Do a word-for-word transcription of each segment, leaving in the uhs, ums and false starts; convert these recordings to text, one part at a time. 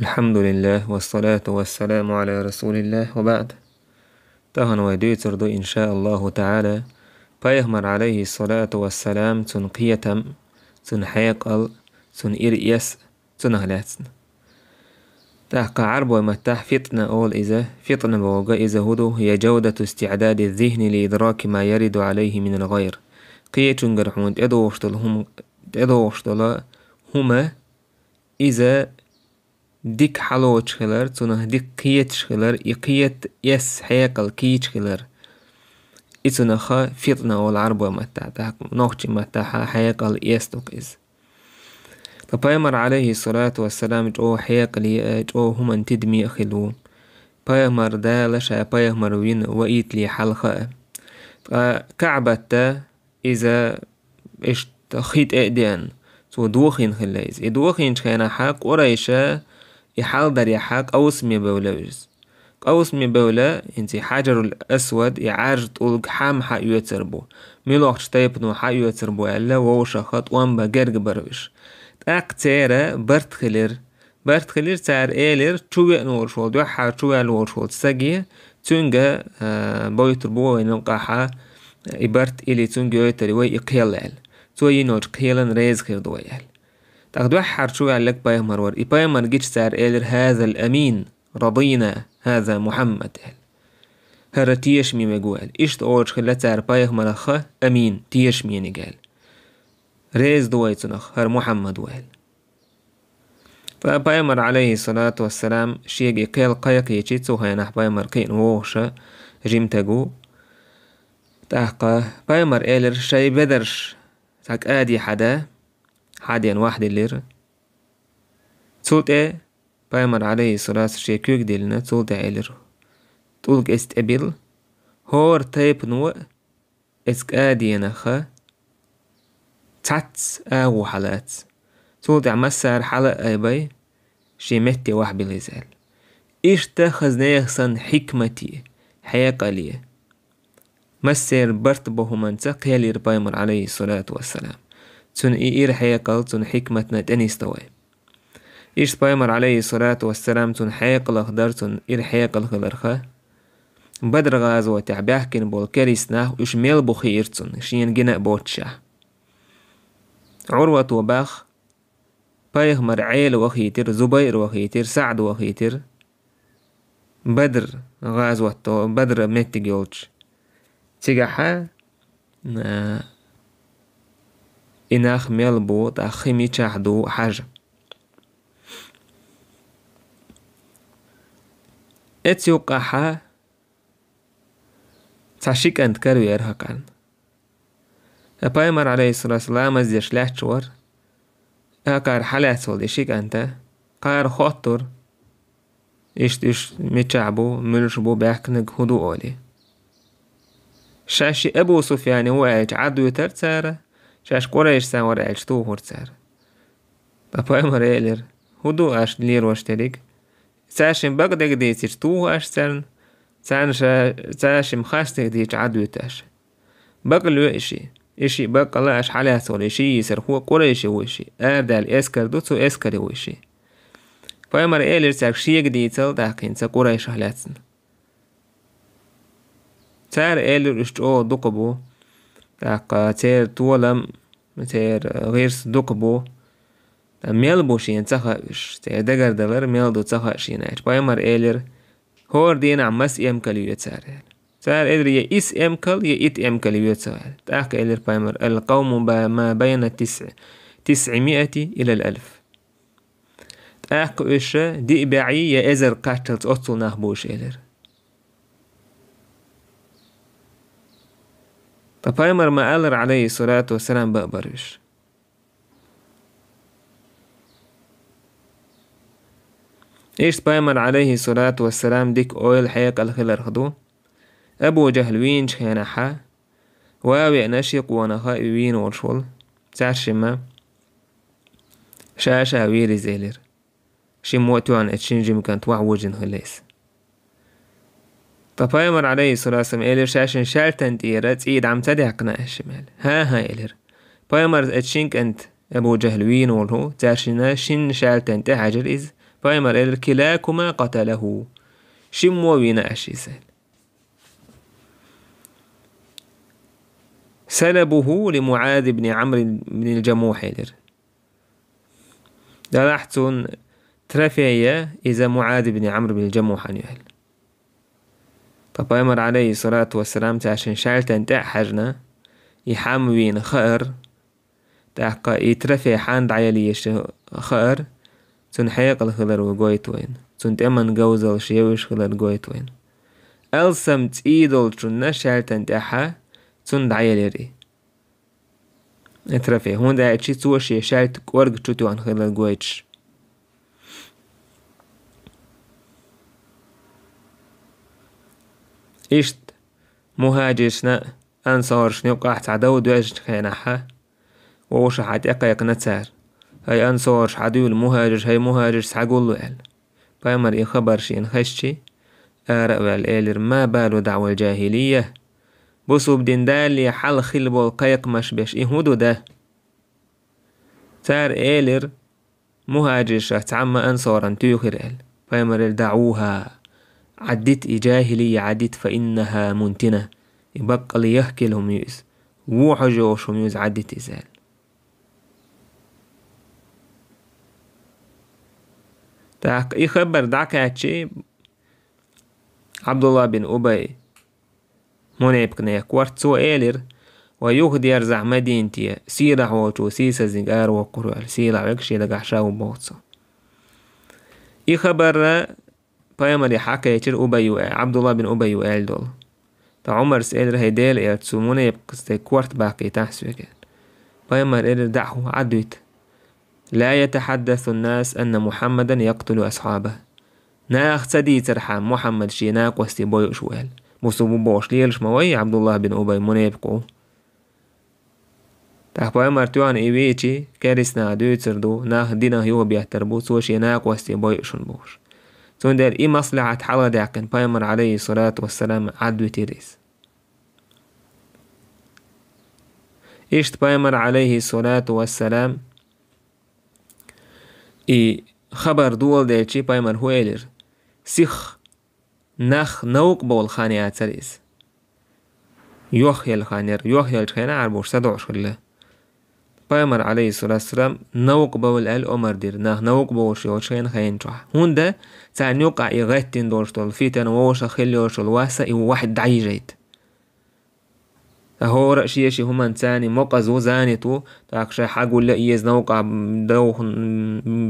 الحمد لله والصلاة والسلام على رسول الله وبعد. Тахана вай дуьйцур ду, иншааллаху таала, пайхамар, алейхиссалату вассалам, цун кхетам, цун хьекъал, цун ира эс, цунах лаьцна. ТӀаккха Ӏарбой маттахь фитна олу иза, фитна бохург иза хӀун ду, я جودة استعداد الذهن لإدراك ما يرد عليه من الغير. Кхечуьнгара хьуна тӀедогӀуш долу хӀума, тӀедогӀуш долу хӀума, иза дика хьалоцуш хилар, цунах дика кхеташ хилар, и кхета эс, хьекъал кийча хилар. И цунах фитна олу Ӏарбой маттахь, тӀаккха нохчийн маттахь хьекъал эс ду-кх иза. Ткъа пайхамар, алейхиссалату вассалам, чӀогӀа хьекъале а, чӀогӀа хӀуманна тидаме а хилла ву. Пайхамар, Дала ша пайхамар вина ваийтале хьалха а. Ткъа КаӀбат, иза иштта хи тӀе а деана, цо дохийна хилла иза. И дохийначу хенахь Къурайша и хьал дарехь къовсаме бевлла иза. Къовсаме бевлла, хӀинца и Хьаджарул Асвад, и Ӏаьржа тӀулг хьан хьаоьцур бу, муьлхачу тайпано хьаоьцур бу аьлла, вовшах тӀом бан герга бара уьш. ТӀаккха церан барт хилира. Барт хилира, цара элира, чу веана волуш волу, дуьххьара чу ваьлла волуш волчу стаге, цуьнга, а, бойтур бу вайна юкъахь и барт или цуьнга йойтур ю вай и кхел аьлла. Цо йина йолчу кхелана реза хир ду вай аьлла. ТӀаккха дуьххьара чу ваьлларг пайхамар вара. И пайхамар гича цара элира: «هذا الأمين، رضينا، هذا محمد», аьлла. «ХӀара тешаме верг ву», аьлла. Иштта олуш хилла цара пайхамарах: «Амин, тешамениг», аьлла. «Реза ду вай цунах, хӀара Мухьаммад ву», аьлла. Ткъа пайхамар, алейхиссалату вассалам, шега и кхел кхайкхийчи, цу хенахь пайхамар кхиъна вогӀуша жимтаг ву. ТӀаккха пайхамар элира: «Шайн бедарш цхьа кӀади хьада», хьадеана вахьдиллира. Цул тӀе пайхамар, алейхиссалату, шен куьг диллина, цул тӀе элира: «ТӀулг эс тӀе билла, хӀора тайпано а эс кӀаденах цхьацца агӀо хьалаца. Цул тӀаьхьа массара хьала а айбай, шен метте вахьбилла иза», аьлла. Иштта хаза нехан санна хьикмате, хьекъале, массеран барт бо хӀуманца кхел йира пайхамар, алейхиссалату вассалам. Цуьнан и ира хьекъал, цуьнан хьикматна тӀе нисдо вай. Иштта пайхамар, алейхиссалату вассалам, цуьнан хьекъалах дара, цуьнан ира хьекъал хиларха. Бадр гӀазотехь баьхкина болу керист нах, уьш мел бу хиира цунна, шена гина а боццушехь. Ӏурвато бах, пайхамар Ӏела вахийтира, Зубайр вахийтира, СаӀд вахийтира. Бадр гӀазот, Бадр меттиг йолчу. Цигахьа, а, и нах мел бу, тӀаккха хи мичахь ду хьажа. Эцу юккъахьа цхьа ши кӀант каравеара хӀокхарна. Ткъа пайхамар, алейхиссалату, ламаз деш лаьтташ вара. Акхара хьалаьцна волу и ши кӀанта, кхара хоттура, иштта уьш мичахь бу, муьлш бу, баьхкинарг хӀун ду олий. Шаьш ши Абу Суфьяне ву аьлча, Ӏадвуьтура цара, шаьш Къурайшца вара аьлча, тухура цара. Ткъа пайхамар элира: «ХӀун ду аша лелош дерриг? Цаьршимма бакъдерг дийцича, туху аша царна, царна ша, цаьршимма харцдерг дийцича, Ӏадвуьту аша. Бакъ лоь и ши. И ши баккъала аша хьалаьцна волу и ши йийсархо Къурайши ву и ши. Арадаьлла эскар ду, цу эскаре ву и ши». Пайхамар элира цаьрга шега дийцал, тӀаккха хӀинца Къурайшах лаьцна. Цара элира: «Уьш чӀогӀа дукха бу, тӀаккха церан толам, церан гӀирс дукха бу. Ткъа мел бу шена ца хаьа уьш, церан дагардалар мел ду ца хаьа шена», аьлча, пайхамар элира: «ХӀора дийнахь маса эмкал йоьду цара», аьлла. Цара элира: «Я исс эмкал, я итт эмкал йоьду цо», аьлла. ТӀаккха элира пайхамар: «القوم با-, ما بين تسع-, تسعمائة إلى الألف». ТӀаккха уьш диъ бӀе я эзар кхаччалц оццул нах бу уьш, элира. Ткъа пайхамар ма-аллара, алейхиссалату вассалам, бан а бара уьш. Иштта пайхамар, алейхиссалату вассалам, дика ойла, хьекъал хиларх ду. Абу Жахьл вийначу хенахьа, ван а веана, ши къонах а вийна волуш волу, цаьршимма ша-ша вийра иза, элира. Шиммо а тоьхна, эцу шина жима кӀанта вахьа вожийна хилла иза. Ткъа пайхамар, алейхиссалату вассалам, элира: «Шаьшшинна шаьлтан тӀера цӀий дӀа ма ца даьккхина аша шимма?» «ХӀан-хӀа», элира. Пайхамар эцу шина кӀанта, Абу Жахьл вийна волу, цаьршинна шина шаьлтан тӀе хьаьжира иза, Пайхамар элира: «كلاكما قتله». Шиммо вийна аша иза. «سلبه لمعاذ بن عمرو بن الجموح», элира. Делахь цунна трофей иза МуӀаз ибн Ӏамр бин Джамухьан ю аьлла. Ткъа Пайхамар, алейхиссалату вассалам, цаьршин шаьлтан тӀе а хьаьжна, и хӀама вийна хаар, тӀаккха и трофей хьан дӀаяла еза хаар, цунна хьекъал хилар ву гойту вайна, цунна тӀеман говзаллаш евзаш хилар гойту вайна. Алсам цӀий долчунна шаьлтан тӀехьа цунна дӀаелира и. Э, трофей. ХӀунда аьлча цо шен шаьлта кӀорга чу тоьхна хилар гойтуш. Иштта мухӀажиршна, ансоршна юкъахь цхьа дов доьжначу хенахьа, вовшахьа тӀекхайкхина цара: «ХӀай ансорш, хьадуьйла мухӀажирш, хӀай мухӀажирш, схьагулло», аьлла. Пайхамар и хабар шена хезчи, ара а ваьлла, элира: «ما بال دعوى الجاهلية؟ Бусулба дин далале хьалха хилла болу кхайкхамаш беш, и хӀун ду дан?» Цара элира: «МухӀажиршах цхьамма ансоран туьйхира», аьлла. Пайхамар элира: «دعوها, Ӏаддита и жахӀилия, Ӏаддита, فإنها منتنة, и баккъалла яхкийла хӀума ю иза, вон хьожа йолуш хӀума ю иза, Ӏаддита иза», аьлла. ТӀаккха и хабар дӀакхаьччи, Ӏабдулла бин Убай, мунепикъ некъ корта, цо элира: «Вай юха дерзахь Мадинате, сийлахь волчо сийсазниг аравоккхур ву», аьлла, сийлахь верг шен дагахь ша ву боху цо. И хабар Пайхамаре хьакхечира Убай ву а-, Ӏабдулла бин Убай ву аьлла долу. Ткъа Ӏумарс элира: «ХӀай Делан элча, цу мунепикъ стеган корта баккхийтахьа соьга». Пайхамар элира: «ДӀа хӀу, Ӏадвита. لا يتحدث الناس أن محمدا يقتل أصحابه». Наха ца дийцархьа, Мухьаммад шен накъостий бойуш ву аьлла. Бусулба бу бохуш лелаш ма вай Ӏабдулла бин Убай, мунепикъ ву. ТӀаккха Пайхамар тоьхна и вийчи, керистанаха дуьйцур ду, нах динах юхабеттар бу, цо шен накъостий бойуш ву бохуш. Цундела и маслахьат хьала а даьккхина, Пайхамар, алейхиссалату вассалам, Ӏадвитира иза. Иштта Пайхамар, алейхиссалату вассалам, и хабар доладелчи, Пайхамар хӀун элира? Сих нах новкъа бовла хан яцара иза. Йохъелла хан яра, йохъеллачу хенахь Ӏарбоша садоӀуш хилла. Пайхамар, алейхиссалату вассалам, новкъа бовла аьлла омар дира, нах новкъа бовлуш йолчу хенахь хенан чохь. ХӀунда царна юкъахь и гӀеттина долуш долу фитан, вовшах хилла йолуш йолу васа и вахьид дӀайижайта. Ткъа хӀора а шен-шен хӀуманца царна мокъаза ву, занят ву, тӀаккха ша хьагулла а еза, новкъа довха,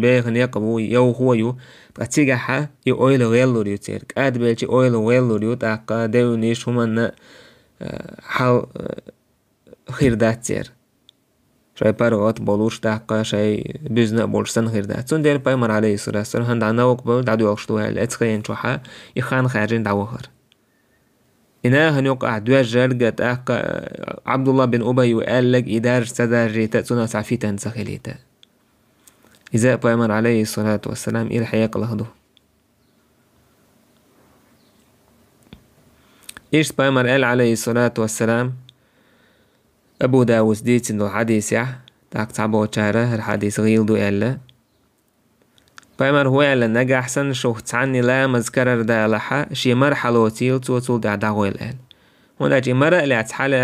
беха некъ а ву, йовхо а ю. Ткъа цигахьа и ойла гӀеллур ю церан. КӀадбелчи ойла гӀеллур ю, тӀаккха девнаш хӀуманна, а, хьал, а, хир дац церан. Шайн паргӀат а болуш, тӀаккха шайн буьзна а болуш санна хир дац. Цундела Пайхамар, алейхиссалату вассалам, хӀан дӀа новкъа бовла, дӀадоьлхуш ду аьлла, эцу хенан чохьа и хан хаьржина дӀавахара. И нахана юкъахь доьжжарга, тӀаккха Ӏабдулла бин Убай ву аьлларг и даржа ца даржийта, цунах цхьа фитан ца хилийта. Иза Пайхамар, алейхиссалату вассалам, ира хьекъалах ду. Иштта Пайхамар аьлла, алейхиссалату вассалам, Абу Давуда дийцина долу хьадисехь, тӀаккха цхьаболчара хӀара хьадис гӀийла ду аьлла. Пайхамар хӀун аьлла: «Нагахь санна шух цхьанне ламаз карар далахьа, шен мара хьалоцийла цо, цул тӀаьхьа дӀагӀойла», аьлла. ХӀунда аьлча и мара а лаьцна хьала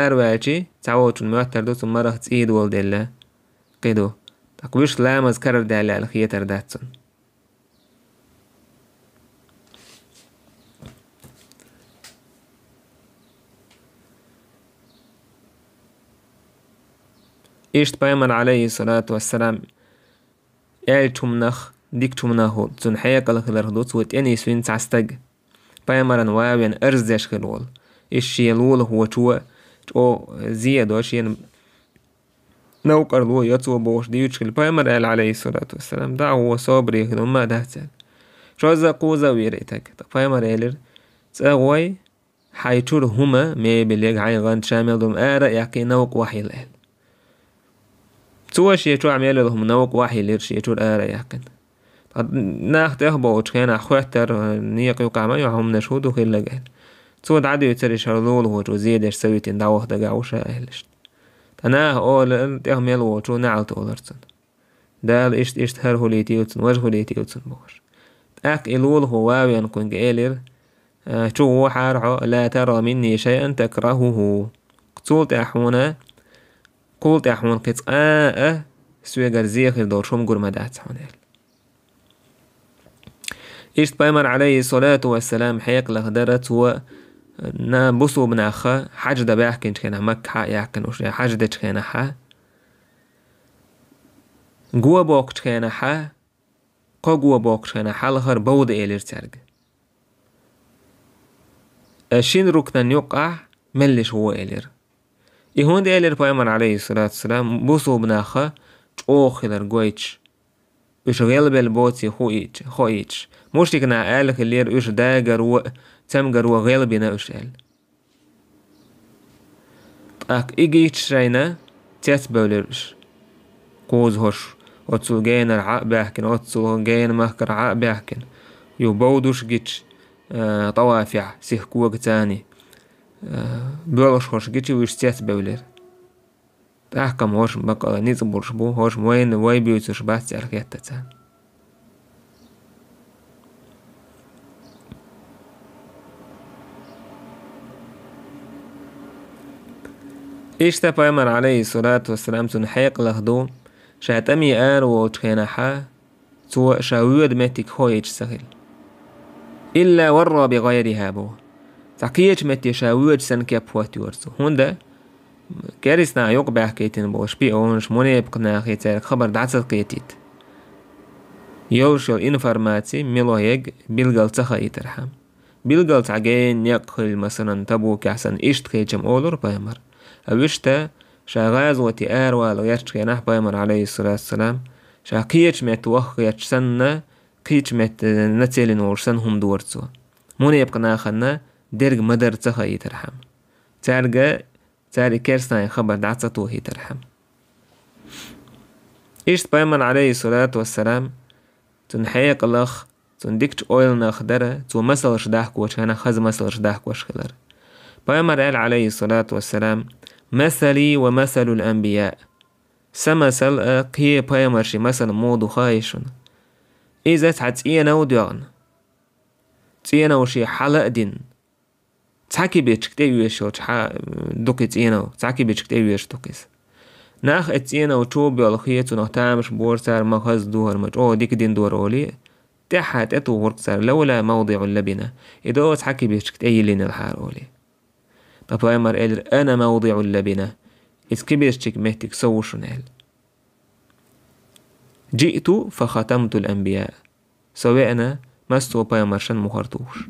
араваьлчи, цхьаволчун моьттар ду, цу марах цӀий доладелла кхин ду. ТӀаккха вуьш ламаз карар даьлла аьлла хетар дац цунна. Иштта Пайхамар, алейхиссалату вассалам, аьллачу хӀуманах, дикачу хӀуманах цунна хьекъал хиларх ду, цо тӀенисвина цхьа стаг. Пайхамаран ван вена арз деш хилла волу. Иза шен лулахочо чӀогӀа зе а до, шена новкъарло йо цо бохуш дуьйцуш хилла. Пайхамар аьлла, алейхиссалату вассалам: «ДӀа а гӀо, собаре хила, хӀумма а дац», аьлла. Шозза, кхузза а вийра и стаг. Пайхамар элира: «ЦӀа гӀой, хьайн чуьра хӀума, мебель, хьайн гӀанта, ша мел долу хӀума ара а яккхий, новкъа вахьийла», аьлла. Цо шен чохь мел йолу хӀума новкъа вахьийла йира, шен чуьра ара а яьккхина. Ткъа нах тӀехболчу хенахь хоьттара, некъа юкъахь ма ю хьан хӀуманаш, хӀун ду хилларг аьлла. Цо дӀадуьйцура, иштта хӀара лулахочо зе деш ца витина дӀаваха дагахь ву ша аьлла иштта. Ткъа наха олура, тӀех мел волчо неӀалт олура цунна. Дала иштта, иштта хӀара хӀулийтийла цунна, важа хӀулийтийла цунна бохуш. ТӀаккха и лулахо ван веана кхуьнга элира: «Э, чу гӀо хьара хьо, ла тара минни шайъан такрахуху. Цул тӀаьхьа хьуна, кхул тӀаьхьа хьуна кхин цкъа а соьгара зе хир долуш хӀума гур ма дац хьуна», — аьлла. Иштта пайхамар, алейхиссалату вассалам, хьекъалах дара цо, на бусулба нахха хьаьж дан баьхкинчу хенахь, Макка хьа а яьккхина уьш, я хьаьж дечу хенахьа, го боккхучу хенахьа, кхо го боккхучу хенахь хьалхара бовда элира цаьрга. Э, шина рукнан юккъахь меллиш ву элира. И хӀунда элира пайхамар, алейхиссалату вассалам, бусулба нахха чӀогӀа хилар гойтуш, уьш гӀелбелла боций хуийча, хоийчаш. Мушрикна аьлла хилира, уьш дагаро а, цамгаро а гӀелбина уьш аьлла. ТӀаккха и гича шайна цецбевлира уьш. Кхузахьаш, оццул генара хьа а баьхкина, оццул гена махкара хьа а баьхкина. Ю бовдуш гича, э, тӀавафехь, сих кога царний, э, боьлхуш хьаш гича уьш цецбевлира. ТӀаккха-м хӀорш бакъала ницкъ болуш бу, хӀорш вайна, вай буьйцуш бац аьлла хетта царна. Иштта пайхамар, алейхиссалату вассалам, цунна хьекъалах ду, ша тӀаме ара волчу хенахьа, цо ша воьду меттиг хоийча ца хилла. Илла варра би гӀайриха бу. Цхьа кхечу метте ша воьду санна кеп хӀоттайора цо. ХӀунда керстанах юкъабаьхкийтина болу шпионаш, мунепакъ нахе цаьрга хабар дӀа ца кхетийта. Йолуш йолу информаци мила йерг билгал ца хаийтархьама. Билгал цхьа гена некъ хилла, масалан, Табукехь санна, иштта кхечам олура пайхамар. А вуьшта, ша гӀазоте аравала гӀертачу хенахь пайхамар, алейхиссалату вассалам, ша кхечу метта ваха гӀерташ санна, кхечу метта нацелина волуш санна хӀума дора цо. Мунепакъ нахана дерг ма-дарра ца хаийтархьама. Цаьрга, цара и керстанийн хабар дӀа ца тухийтархьама. Иштта пайхамар, алейхиссалату вассалам, цуьнан хьекъалах, цуьнан дикачу ойланах дара, цо масалш дахкочу хенахь хаза масалш дахкош хилар. Пайхамар аьлла, алейхиссалату вассалам: «Масали ва масалул анбия». Сан масал а, кхе пайхамарши масал муха ду хаий шуна? Иза цхьа цӀенов доьгӀна. ЦӀенов шен хьала а дина. Цхьа кибитчик тӀе оьшуш йолчу хьа-, дукха цӀенов, цхьа кибитчик тӀе оьшуш дукха иза. Нах эцу цӀенов чу боьлхий, цунах тамаш бора цара, ма хаза ду хӀара, ма чӀогӀа дика дина дора олий, тӀаьхьа тӀетухург цара: «Лавла мавдиӀул лабина». И догӀу цхьа кибитчик тӀе йиллинал хьара олий. Ткъа пайхамар элира: «Ана мавдиӀул лабина». Иза кибитчик меттиг со ву шуна аьлла. «Джиъту фа хатамтул анбия». Со веана, массо а пайхамаршан мухӀар тухуш.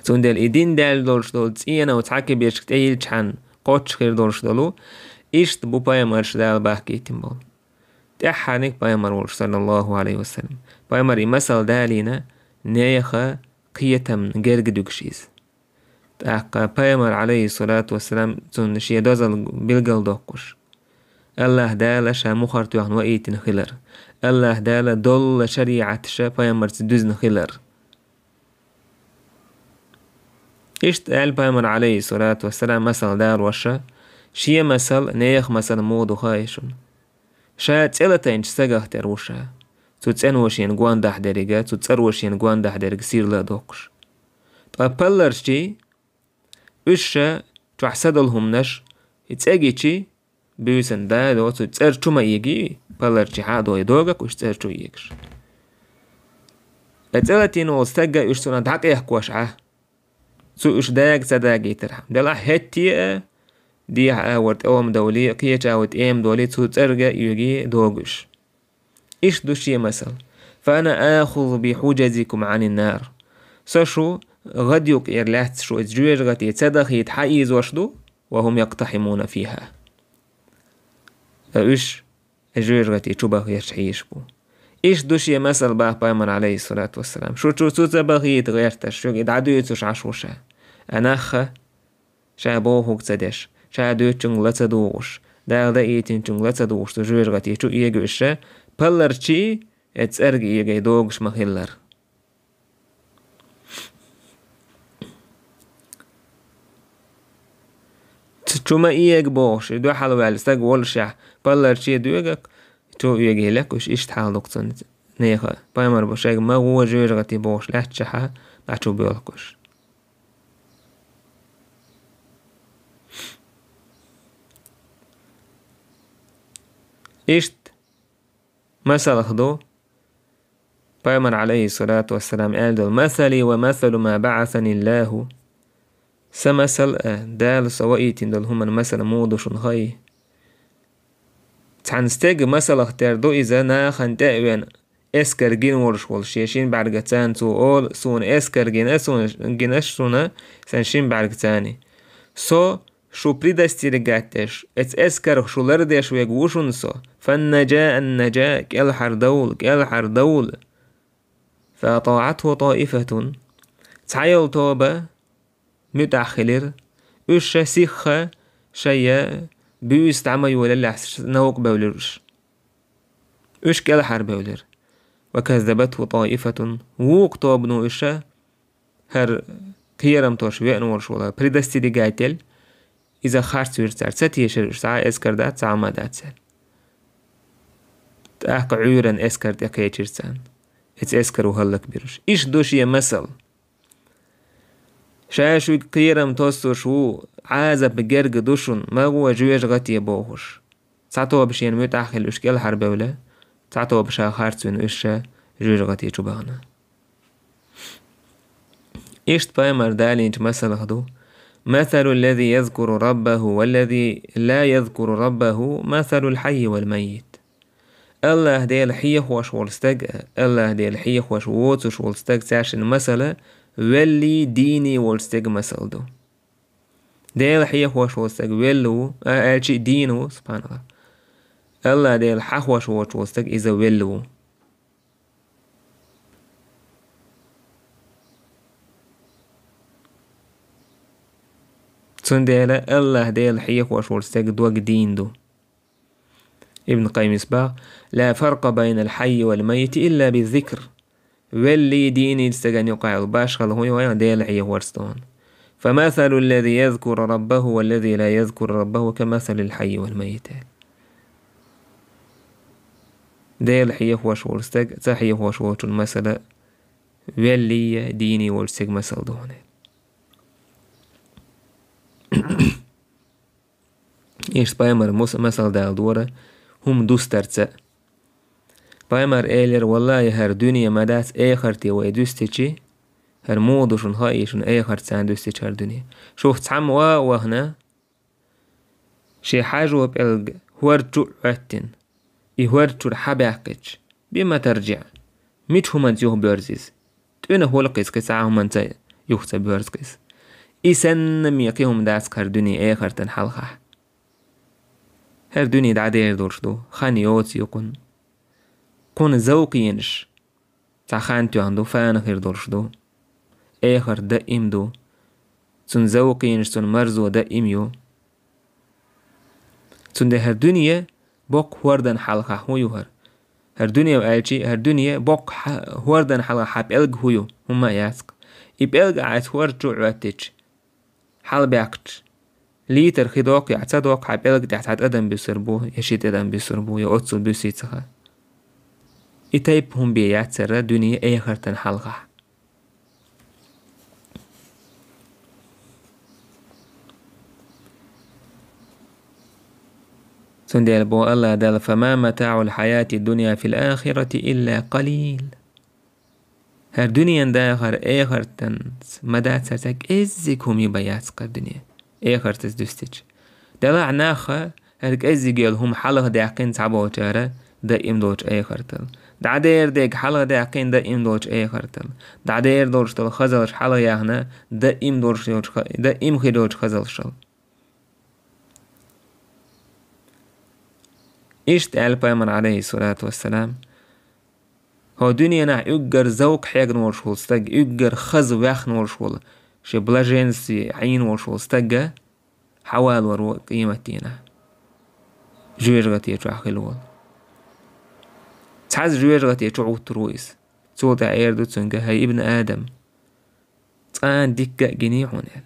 Цундела и дин даьлла долуш долу цӀенов цхьа кибирчка тӀейлчхьана кхоччуш хир долуш долу, иштта бу пайхамарш Дала бахкийтина болу. ТӀаьххьарниг пайхамар волуш, саллаллаху алейхи ва саллям. Пайхамар и масал далийна, нехан кхетамна герга дуьгуш иза. ТӀаккха пайхамар, алейхиссалату вассалам, цунна шен дозалла билгал доккхуш. Аллаха Дала ша мухӀар тоьхна ваийтина хилар. Аллаха Дала долла шариӀаташа пайхамарца дуьзна хилар. Иштта аьлла пайхамар, алейхиссалату вассалам, масал далоша, шен масал, нехан масал муха ду хаий шуна? Ша цӀе латайначу стагах тера ву ша. Цу цӀено шена гондахь деррига, цу цӀаро шена гондахь деррига сирла а доккхуш. Ткъа палларчий, уьш ша чохь са долу хӀуманаш, и цӀе гичи, буьйсан да а доцу, цӀер чу ма эгий, палларчий хьа а дой, догак уьш цӀер чу эгаш. Ткъа цӀе латийна волу стагга уьш цунах дӀакъехкош Ӏа. Цу уьш дага ца дагийтархьама. Делахь хӀетте а, дехьа а вара тӀе омдовлий, кхеча а вара тӀе омдовлий, цу цӀерга а оьгий догуш. Иштта ду шен масал. «Фа ана ахузу би хьужазикум Ӏанин нар». Со шу гӀад юкъера лаьцна шу иза жоьжахате ца дахийта хьаийзош ду, ва хӀум якътахьимуна фиха. Ткъа уьш жоьжахате чу баха гӀерташ хьийзаш бу. Иштта ду шен масал баха пайхамар, алейхиссалату вассалам. Шу чу цу ца бахийта гӀерташ, шуьга и дӀадуьйцуш Ӏаш ву ша. Ткъа нахха ша бохург ца деш, ша дуьйцучуьнга ла ца дугӀуш, Дала даийтинчуьнга ла ца дугӀуш, цу жоьжахате чу эгаш ша, палларчий, э, цӀерга эгай догуш ма-хиллара. Ц-, чу ма эга бохуш, и дуьхьал ваьлла стаг волушехь, палларчий доьгак, чу оьгий лекха уьш, иштта хьал ду-кх цунна нехан. Пайхамар бу шайга ма гӀо, жоьжахати бохуш лаьттачахьа, дӀа чу боьлху уьш. Иштта масалах ду, Пайхамар, Ӏалайхи ссалату вассалам, аьлла долу: «Масали ва масалу ма баӀасани Аллаху». Сан масал а, Дала со ваийтина долу хӀуманан масал муха ду шуна хаий? Цхьана стеган масалах тера ду иза, нахана тӀе а веана, эскар гина волуш волу шен шина бӀаьргаца. Цо олу: «Суна эскар гина, суна гина шуна сан шина бӀаьргаца». Со шу предостерегать деш, эцу эскарх шу лардеш верг ву шуна со. «Фаннажа, аннажа, кӀелхьардовла, кӀелхьардовла». «ФаатаӀатху таифатун». Цхьайолу тоба муьтӀахь хилира. Уьш ша сихха шайя буьйса дӀа ма йолаллехь, новкъа бевлира уьш. Уьш кӀелхьарбевлира. «Ва каззабатху таифатун». Вукху тобано уьш ша хӀара кхерамтош веана волуш волу предостерегать делла, иза харц вира цара. Ца тешира уьш, цхьа а эскар дац, цхьа а хӀума дац аьлла. ТӀаккха Ӏуьйранна эскар тӀекхечира царна. Эцу эскаро хӀаллакбира уьш. Иштта ду шен масал. Ша шуьга кхерам тоссуш ву, Ӏазап герга ду шуна, ма гӀо, жоьжахати бохуш. Цхьа тоба шена муьтӀахь хилла уьш кӀелхьарбевлла, цхьа тоба ша харц вина уьш ша жоьжахати чу бахана. Иштта пайхамар далийначу масалах ду: «Масалу ллази язкуру раббаху валлази ла язкуру раббаху, масалул хьаййи вал маййит». АллахӀ Дела хьехош волу стаг а, АллахӀ Дела хьехош воцуш волу стаг, цаьршинна масала веллий, дийний волчу стеган масал ду. Дела хьехош волу стаг велла ву, а, аьлчи а дийна ву, субханаллахӀ. АллахӀ Дела хьахош воцуш волу стаг иза велла ву. Цундела АллахӀ Дела хьехош волу стеган дог дийна ду. Ибн Къаййимас боху: «Ла фаркъа байнал хьаййи вал маййити илла биззикр». Веллий, дийний стеган юкъахь йолу башхалла хӀун ю вайн Дела хьехорца тӀехь? «Фамасалу ллази язкуру раббаху валлази ла язкуру раббаху камасалил хьаййи вал маййит». Дела хьехош волу стаг, ца хьехош волчун масала веллий, дийний волчу стеган масала ду хьуна. Иштта пайхамар мус-, масал дала дора хӀума дустарца. Пайхамар элира: «Валлахи, хӀара дуьне ма дац эхарте вай дуьстичи, хӀара муха ду шуна хаий, шуна эхарт царна дуьстичи хӀара дуьне. Шух цхьамма а вахана, шен хьажо пӀелг хӀорда чу а Ӏоьттина, и хӀорда чуьра хьабаьккхича, бима тарджиӀ, мича хӀуманца юхабоьрзу иза? ТӀуьна хуьлу-кх иза, кхин цхьа а хӀуманца юха ца боьрзу-кх иза. И санна ме кхин хӀума дац-кх хӀара дуьне эхартан хьалхахь. ХӀара дуьне дӀадер долуш ду, хан йоцу ю кхунна. Кхунна зовкхенаш цхьа хан тоьхна ду, фана хир долуш ду. Эхарт даим ду. Цунна зовкхенаш, цунна марзо даим ю. Цундела хӀара дуьне боккха хӀордан хьалха хӀун ю хӀара? ХӀара дуьне аьлчи, хӀара дуьне боккха хьа-, хӀордан хьалха хьан пӀелг хӀун ю? ХӀумма а яц-кх. И пӀелг а айса хӀорда чу а Ӏоьттича, хьалабаьккхича, литр хи доккху я ца доккху, хьан пӀелг тӀехь цхьа тӀадам буьсур бу, я ши тӀадам буьсур бу, я оццул буьсий ца хаьа. И тайпа хӀума бен яц хӀара дуьне эхартан хьалхахь. Цундела боху АллахӀ Дала: «Фама матаӀул хьаяти дунья фил ахирати илла къалил». ХӀара дуьненан дахар эхартанца ма дац, цхьа кӀеззиг хӀума бен яц-кх хӀара дуьне, эхартаца дуьстича. Делахь нах хӀара кӀеззиг йолу хӀума хьалха даьккхина цхьаболчара даим долчу эхартал. ДӀадер дерг хьалха даьккхина даим долчу эхартал. ДӀадер долуш долу хазалш хьалха яхна даим долуш йолчу ха-, даим хир йолчу хазалшал. Иштта аьлла пайхамар, Ӏалайхиссалату вассалам: «ХӀокху дуьненахь уггар зовкх хьегна волуш волу стаг, уггар хаза ваьхна волуш волу, шен блаженстве Ӏийна волуш волу стагга хьавалор ву къематдийнахь, жоьжахати чохь хилла волу. Цхьаьзза жоьжахати чу гӀуттур ву иза. Цул тӀаьхьа эр ду цуьнга: „ХӀай, ибн Адам, цкъа а дика а гиний хьуна“, – аьлла.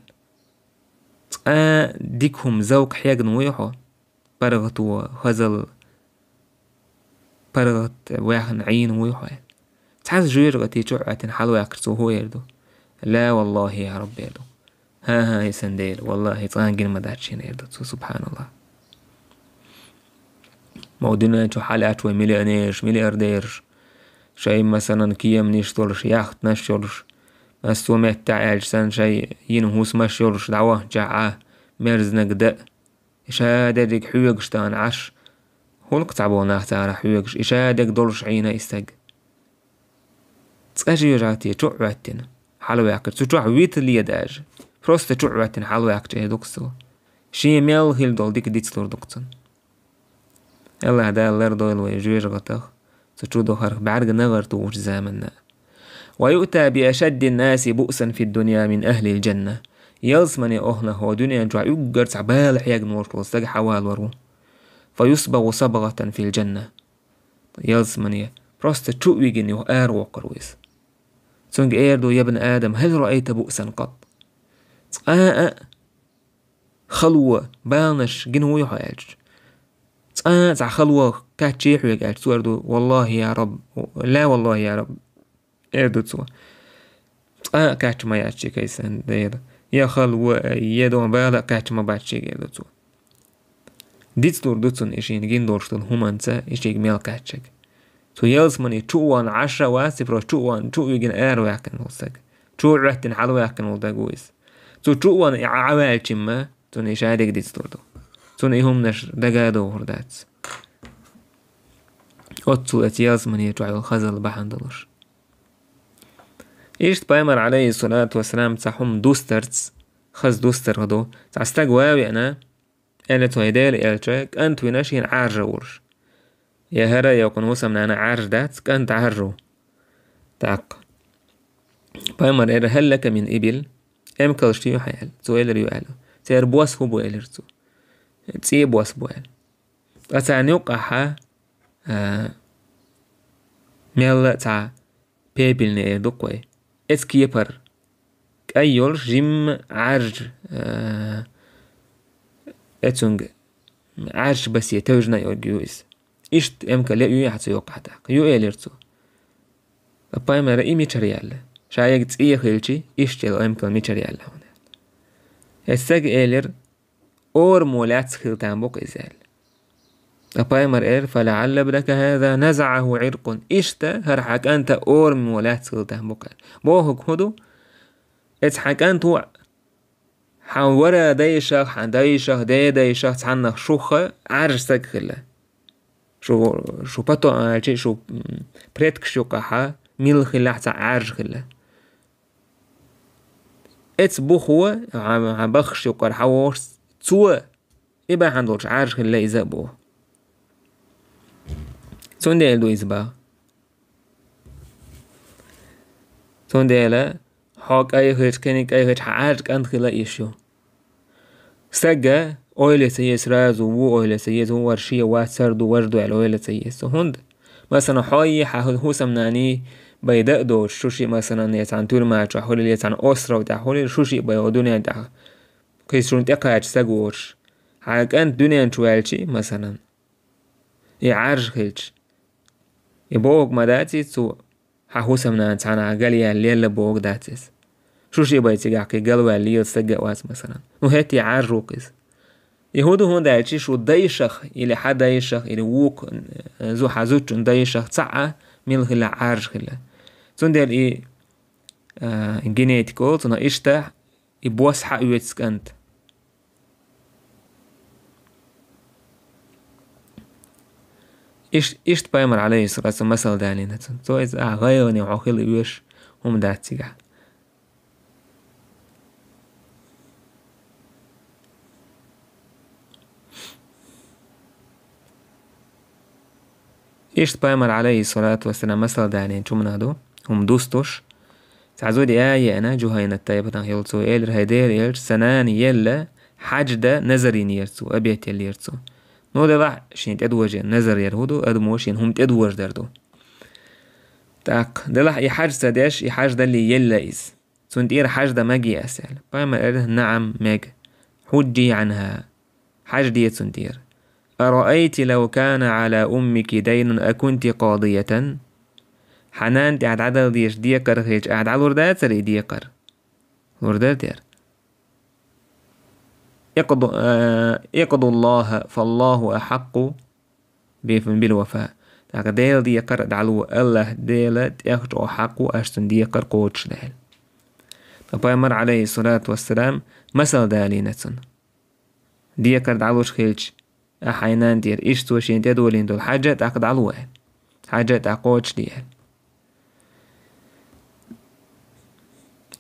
„Цкъа а дика хӀума, зовкх хьегна вуй хьо, паргӀато, хазалла, паргӀат ваьхна Ӏийна вуй хьо аьлла. Цхьа жоьжахати чу а Ӏоьттина хьалаваьккхича цо хӀун эр ду? «لا والله يا رب», эр ду. «ХӀан-хӀа, хӀай сан Дела, валлахӀи, цкъа а гина ма дац шена», эр ду цо, субхьаналлахӀ. Мо дуьнен чу хьалаьттача вай миллионераш, миллиардераш, шайн, масалан, кеманаш долуш, яхтанаш йолуш, массо а меттехь аьлча санна, шайн йина хӀусамаш йолуш, дӀавахча Ӏа, мерзаниг дан, и ша дерриг хьоьгуш тахана Ӏаш, хӀуллакх цхьаболу нах цара хьоьгуш, и ша дерг долуш Ӏийна и стаг. Цкъа жоьжахати чу а Ӏоьттина хьалаваьккхича, цу чохь вита ле даже, просто чу а Ӏоьттина хьалаваьккхича эр ду-кх цо. Шен мел хилла долу дика дицлур ду-кх цунна. АллахӀ Дала лардойла вай жоьжахатех, цу чу дохарх бӀаьрга нагӀар тухучу заманна. «ويؤتى بأشد الناس بؤسا في الدنيا من أهل الجنة». Ялсамане охӀлахь дуьнен чохь уггар цхьа бала хьегна волуш волу стаг хьавалор ву. «فيصبغ صبغة في الجنة». Ялсамане просто чу а вигина юха аравоккхур ву иза. Цуьнга эр ду: «يا ابن آدم، هل رأيت بؤسا قط؟» Цкъа а хало, баланаш гина вуй хьо аьлча. Цкъа а цхьа хало кхаьчний хьоьга аьлча, цо эр ду: «والله يا رب, لا والله يا رب», эр ду цо. Цкъа а кхаьчна ма яц шега, хӀай сан Дела. Я хало, я дон бала а кхаьчна ма бац шега, эр ду цо. Дицлур ду цунна и шена гина долуш долу хӀуманца и шега мел кхаьчнарг. Цу ялсамане чу а вахана Ӏаш а вац, и просто чу а вахана, чу а вигина араваьккхина волу стаг. Чу а Ӏоьттина хьалаваьккхина волу стаг ву иза. Цу чу а вахана и Ӏа, Ӏа ваьлчимма, цунна и ша дерг дицлур ду. Цунна и хӀуманаш дага а дохур дац. Оццул оцу ялсамане чохь йолу хазалла бахьана долуш. Иштта пайхамар, алейхиссалату вассалам, цхьа хӀума дустарца, хаза дустар ду. Цхьа стаг ван а веана, аьлла цо: «ХӀай Делан элча, кӀант вина шена Ӏаьржа волуш». Я хӀара, я кхуьнан хӀусамнана Ӏаьржа дац, кӀант Ӏаьржа ву. ТӀаккха пайхамар элира: «هل لك من إبل؟» Эмкалш ю хьан аьлла. Цо элира: «Ю», аьлла. Церан бос хӀун бу, элира цо. ЦӀен бос бу, аьлла. Ткъа царна юккъахьа, а, мелла а цхьа пепельный эр ду-кх вай. Эцу кепара кӀай йолуш жимма Ӏаьржа, а, эцунга Ӏаьржа басе тевжина а йолуш ю иза. Иштта эмкал я ю ахьа цу юккъахь тӀаккха? Ю, элира цо. Ткъа пайхамара и мичара яьлла? Ша ерг цӀен хилча, иштта йолу эмкал мичара яьлла хьуна? Эцу стага элира: «Ораммо лаьцна хила там бу-кх иза», аьлла. Ткъа пайхамар элира: «فلعل ابنك هذا نزعه عرق». Иштта хӀара хьан кӀанта ораммо лаьцна хила там бу-кх, аьлла. Бохург хӀун ду? Эцу хьан кӀанто хьан вара дайшах, хьан дайшах, дедайшах цхьаннах шух Ӏаьржа стаг хилла. Шу, шу пото аьлча, шу, м, предкаш юккъахьа милла хиллехь цхьа Ӏаьржа хилла. Эцу бухо, хьан, хьан баххаш юккъара хьан вовшах, цо и бахьана долуш Ӏаьржа хилла иза а боху. Цундела ду иза боху. Цундела хьо кӀай хилча, кхиниг кӀай хилча, хьан Ӏаьржа кӀант хила йиш ю. Стага ойла ца еза сразу, ву ойла ца еза, ву вара шен вац, сар ду, важа ду аьлла ойла ца еза цо. ХӀунда? Масалан, хьой, хьан хӀусамнаний бай дан а доцуш, шу шиъ, масалан, я цхьана туьрма чохь хуьлийла, я цхьана остров тӀехь хуьлийла, шу шиъ бай хӀо дуьнен тӀехь, кхин шуна тӀекхача стаг воцуш, хьан кӀант дуьнен чу ваьлчий, масалан, и Ӏаьржа хилча, и бохург ма дац иза цо, хьан хӀусамнана цхьанхьа галъяьлла лелла бохург дац иза. Шу шиъ бай цигахь кхин галваьлла лела стаг а вац, масалан. Ну, хӀетте Ӏаьржа ву-кх иза. И хӀун ду, хӀунда аьлча шу дайшах, или хьан дайшах, или вукху, э, зу-, хьан зудчун дайшах цхьаъ а милла хилла Ӏаьржа хилла. Цундела и, э, генетика олу цунах, иштта и бос хьаоьцу кӀанта. Иш-, иштта пайхамар, алейхиссалату вассалам, масал далийна цунна. Цо иза: «Ахьа гӀайгӀане хьо хила оьшу хӀума дац цигахь». Иштта пайхамар, алейхиссалату вассалам, масал далийна чу ма ду, хӀума дустуш. Цхьа зуда а еана, Жухайнат тайпанах йолу, цо элира: «ХӀай Делан элча, сан нана елла хьаьж дан назар йинера цо, обет еллера цо». Ну, делахь, шен тӀедожийна назар яр хӀун ду, адамо шен хӀума тӀедожадар ду. ТӀаккха, делахь, и хьаьж ца деш, и хьаьж далле елла иза. Цунна тӀера хьаьж дан мегий ас аьлла. Пайхамар элира: «НаӀам, мега. Хьуджжи Ӏанха. Хьаьж де цунна тӀера». أرأيت لو كان على أمك دين أكنت قاضية؟ Хьа нана тӀехь дӀадала дезаш декхар хилча, ахь дӀалур дацара и декхар? Лур дара дера. اقض-, а, اقض الله فالله أحق بف-, بالوفاء. ТӀаккха Делан декхар а дӀало, АллахӀ Дела тӀех чӀогӀа хьакъ ву аш цуьнан декхар кхочушдаьлла. Ткъа Пайхамар, Ӏалайхиссалату вассалам, масал далийна цунна. Декхар дӀалуш хилча, ахь хьайн нана тӀера, иштта цо шена тӀедолийна долу хьаьж а тӀаккха дӀало аьлла. Хьаьж а тӀаккха кхочушде аьлла.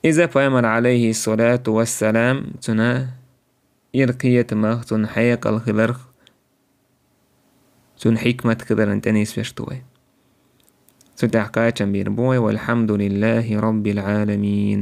Иза Пайхамар, Ӏалайхиссалату вассалам, цуьнан ира кхетамах, цуьнан хьекъал хиларх, цуьнан хьикмат хиларна тӀе нисвеш ду вай. Цу тӀехь кхачам бийр бу вай: والحمد لله رب العالمين.